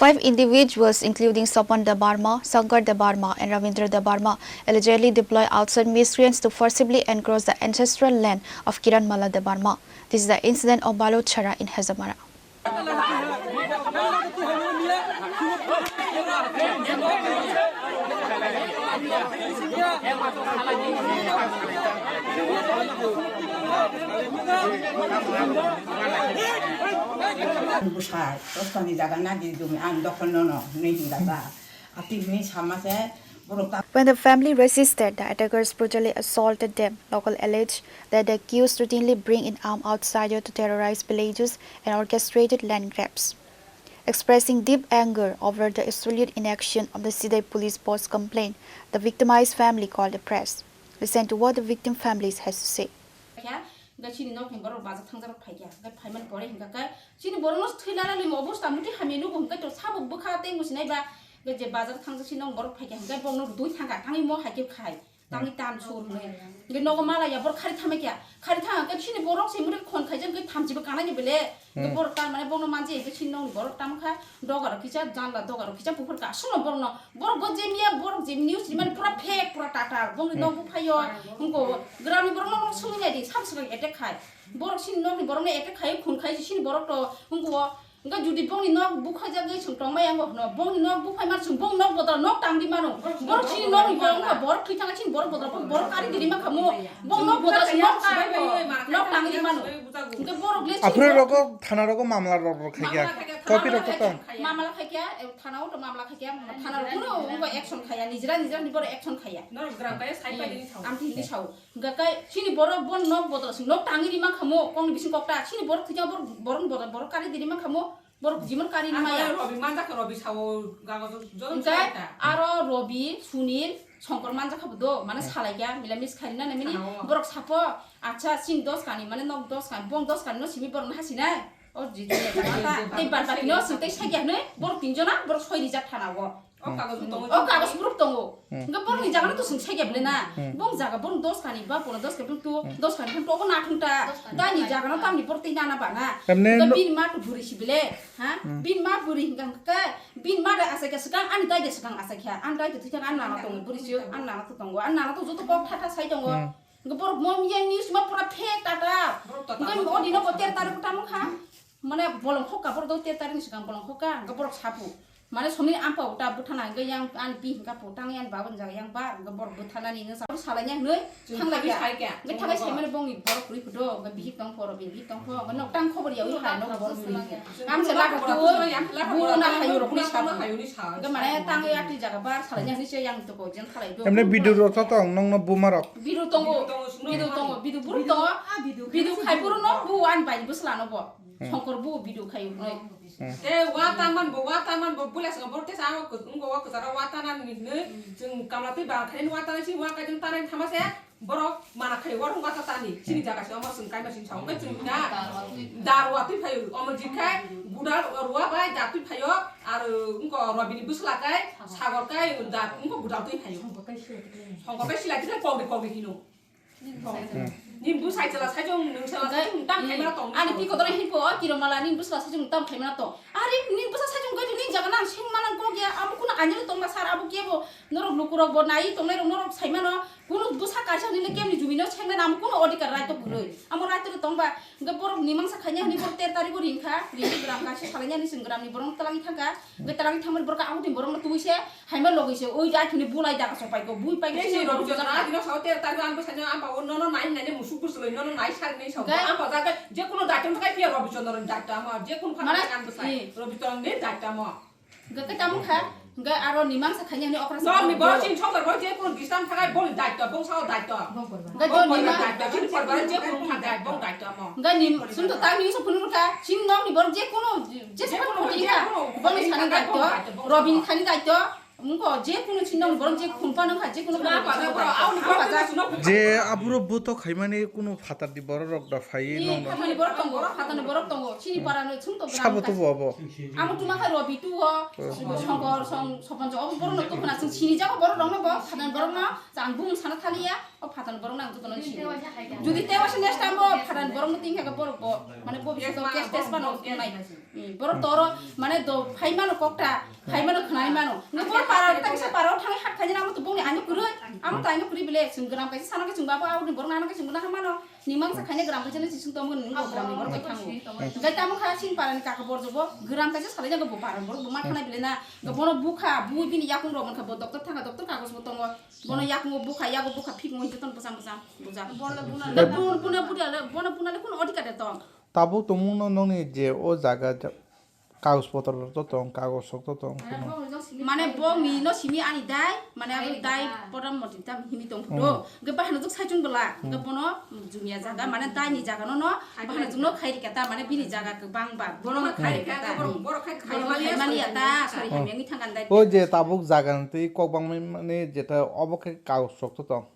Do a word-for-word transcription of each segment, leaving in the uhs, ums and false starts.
Five individuals, including Sopan Debbarma, Shankar Debbarma, and Ravindra Debbarma, allegedly deployed outside miscreants to forcibly encroach the ancestral land of Kiran Mala Debbarma. This is the incident of Balochara in Hezamara. Bwsai, dostani jaga nadi dumi ang dokhol nono, hinwi hinga ba. Ati hinwi sama se, borok ta- When the family resisted, the attackers brutally assaulted them. Local allege that the accused routinely bring in armed outsider to terrorize villages and orchestrated land grabs. Expressing deep anger over the absolute inaction of the Sidai police force complaint, the victimized family called the press. Listen to what the victim families has to say. Khe, hingke chini nokni borok bazar thangjakrok phaikha, hingke phaimani pore hingka khe chini borokno thwi lala limo obosta muti hamya nugo hingke to sabo bwkha tei musinai ba, hingke je bazar thangjak chini nok borok phaikha hingke bokno rwtwi thangkha, tangwi mo hai khe khai, tangwi tan sur hwnwi. Hingke nogo malaya borok khari thamai kha, khari thang khe chini borok se muti khon khaijak hingke thamchibo kanai ni bele, hingke borok tan mane bokno manjak hingke chini nokni borok tamo kha, doga rok kisa janla doga rok kisa buphur ka aswkno borokno. Borok bo je miya, borok je news rimani pura fake, pura tatal. Bongni nok buphaio, hwnkhe gramni borok nok songwi nai di, sab swkang attack khai. Borok chini nokni borokno attack khai, khun khai, chini borok to, hwnkhe o, hwnkhe judi bongni nok bukhaijagwi chwng tongmaya wngkha hwno, bongni nok buphai ma chwng bong nok bodol nok tangwi mano. Borok chini nokni borok wngkha, borok thwi thangkha chini borok bodol, borok kari diri mankha mo, bong nok bodol se nok tangwi, nok tangwi mano. Hwnkhe borok le chini Aphuru borok rogo, thana rogo mamla rok rok khai kya? Mamla khai kya, Copy mamla rok khai kya, tong? Mamla khai kya, eh, thana o to mamla khai kya, thana rok kuno wngkha action khaya, nijra nijra ni borok action khaya. Norok gram kaya sai pai ni sao. Amtwi hinwi sao. Hingka khe chini borok bo nok bodol sing nok tangwi ri mankha mo, kokni bising kokta. Chini borok thwi khe borok, borok bodol, borok kari diri mankha mo, borok jimon kari ni maya. Robi manjak kha, Robi sao gago joto. Hingka aro Robi, Sunil, Songkor manjak kha bo do, mane salai kya, mila mis khai na mini. Borok sapo, acha, chini dos kani, mane nok dos kani, bong dos kani no simi borok no hasi nai. O jiti ya jaga ta, tei bad baki no sing tei sakya hwnwi, borok tin jona, borok soi rijak thana o. O kagoz bo tongo. O kagoz proof tongo. Hingke borok ni jaga no to sing sakya bole na. Bong jaga borok dos kani ba pono dos kani to, dos kani to ko na thung ta. Tani jaga no tamni borok tei nana ba na. Hingke bini ma to buri si bele, ha? Bini ma buri hingka hingke, bini ma da asai kha swkang, ani dai da swkang asai kha. Ani dai da thwi thang ani nana tongo, buri si ani nana to tongo. Ani nana to joto kok tha tha sai tongo. Hingke borok mom yang news ma pura fake tata. Hingke odi no bo ter tarik tamo kha. Mane bolong khokka borok do ter tarik ni swkang bolong khokka. Hingke borok sapu. Mane somni ampa uta buthana hingke yang ani pi hingka pu tang yang baba ni jaga yang bar hingke borok buthanani no sapu salai nya hwnwi thanglai kha. Hingke thanglai sai mane bongni borok kwrwi phudo hingke bihik tong pho oro bini bihik tong pho hingke nok tang khobor yawi hai nok borok kwrwi. Amsa labo tu, bu na hayu rok ni sa. Hingke mane tang ya ti jaga bar salai nya hwnwi se yang to ko jen khalai do. Emne video rok to tong nong no buma rok. Video tongo, video tongo, video buru tongo. Video khai buru no bu an bai bwsla no bo. Songkor bu video khai unoi. Te wa ta man bo, wa ta man bo, bula song bor te sa ko ngo wa ko sara wa ta na ni ne. Jeng kamla te ba khai wa ta na si wa ka jeng ta na thama se. Borok mana khai wa rung wa ta ta ni. Sini jaga se omo sung kai ma sini sa. Ka jeng ka. Dar wa twi phayo, omo jik khai, budal wa bai da twi phayo, ar ngo Robini bwsla kai, sagor kai, da ngo budal twi phayo. Songkor kai sila twi kokri kokri hino. Ni bwsai chwla sai jong, nwng chwla sai jong, tam khai ma tong. Ani pi kodora hin po, o Kiromala ni bwsla sai jong tam khai ma tong. Ari ni bwsa sai jong gaju ni jaga nang sing manang kok ya, amo kuno anjali tong na sar abo kebo, norok lukurok bo nai tong nai rok norok sai mano. Kuno bwsa kaisa ni le kemni jumi no seng na amo kuno odhikar right to gurui. Amo right to tong ba, hingke borok ni mangsa khaina hini borok ter tari bo ring kha, ring gram kaisa salai ni sing gram ni borok no twlang thang kha, hingke twlang thang borok ang tin borok no twi se, Haima logi se, oi jai thini bulai jaga sopai ko, bui pai ko. Tei se robi jotona adino sao te tari ang bwsai no ang ba o nono nai nai ne musuk bwswlwi nono nai sari nai sao. Ang ba jaga je kono daitwm thakai pia robi jotona daitwm amo, je kono phano ang bwsai robi jotona ni daitwm amo. Hingke tamo kha, hingke aro ni mangsa khaini hani okra sa. Nokni borok chini songkar borok je kono disturb thakai boni daitwm, bong sao daitwm. Hingke jo ni ma daitwm, chini porbar je kono thakai bong daitwm amo. Hingke ni sum to tang ni so phunuk kha, chini nokni borok je kono, je kono khoti kha, bong ni sani daitwm, robi ni khani daitwm. Wngkha, je kunu chini nokni borok je khun phano wngkha, je kunu phano wngkha, je aphuru buto khaimani kunu phatar di borok rok da phai nokno. Phatarni borok tongo, phatarni borok tongo, chini para no chwng tongo. Sabo tubu abo. Amo tuma kha Robi tuo, Songkor, Song, Soponjo, obo borok no tukhuna chwng sini jago borok rok no bo, phatarni borok no chwng bung sana thaliya, o phatarni borok no ang tukhuna sini. Judi tewa se next time bo, phatarni borok no tingkha borok bo, mane bo bisoto case test phano nai. Hmm, borok toro mane do phai mano kokta, phai mano khnai mano. Nge borok para ta kisa para thang hat khai na amo to bongni ano kurui, amo to ano kurui bile sung gram kaisa sana ke sung babo abo ni borok ano ke sung na mano. Ni mang sa khai na gram kaisa ni sung tomo ni gram ni borok thango. Ngai tamo kha sin para ni kaka borjo bo gram kaisa salai jago bo para borok bo ma thanai bile na. Ga bono bukha, bui bini yakung rok mankha bo doctor thanga doctor kagos bo tongo. Bono yakung bukha, yago bukha phik mo joton bwsang bwsang bujak. Bono buna buna le bono buna le kun odhikar de tong. Tabuk tongmungno nokni je o jaga ja-, kagoj potro to tong, kagoj sok to tong. Mane bo ni no simi ani dai, mane abo dai podam moti tam himi tong phuto. Ge bahano juk saichung bela, ge bono jumia jaga, mane dai ni jaga no no, bahano juk no khai rikata, mane bini jaga ke bang ba, bono khai rikata. Bono khai mani ya ta, sorry, hamya ni thangan dai. O je tabuk jaga ni twi kok bang mani jeta obo khe kagoj sok to tong.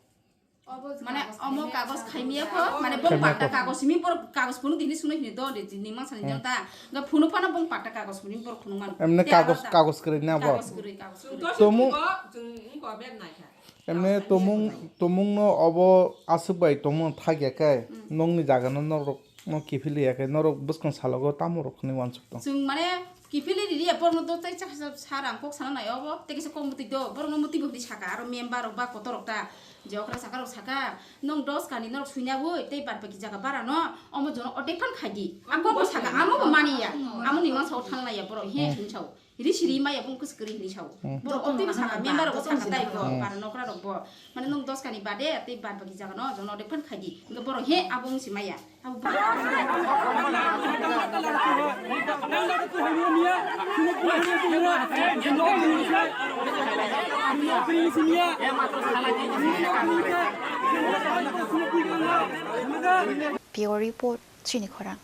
Mane omo kagos khaimiya kho, mane bo pakta kagos simi borok kagos phunuk hini sunai hini do de ni mang sani jang ta. Ga phunuk phano bo pakta kagos phunuk borok phunuk mano. Emne kagos, kagos kwrwi na bo. Kagos kwrwi, kagos kwrwi. Tomung, emne tomung, tomung no obo aswk bai tomung thagya khe nokni jaga no norok no kiphil ya khe norok bwskang salogo tamo rok hwnwi uansuk tong. Chwng mane kiphil ri ri ya borok no do tei cha sa rang kok sana nai obo tei kisa kok mutwi do borok no mutwi bo hwnwi saka aro member rok ba kotor rok ta. Je okra saka rok saka, "Nwng dos kani norok suina bui, tei bad baki jaga bara no, omo jono otek phan khai di." Ang kok bo saka, amo bo mani ya. Amo ni mang sao thang nai ya borok, he hin sao. Ri siri ma ya bung kus kri hin sao. Borok otek saka, member rok saka tai bo, bara nokra rok bo. Mane nwng dos kani bade, tei bad baki jaga no, jono otek phan khai di. Borok he abo wng si ma ya. Bureau Report, Chini Khorang.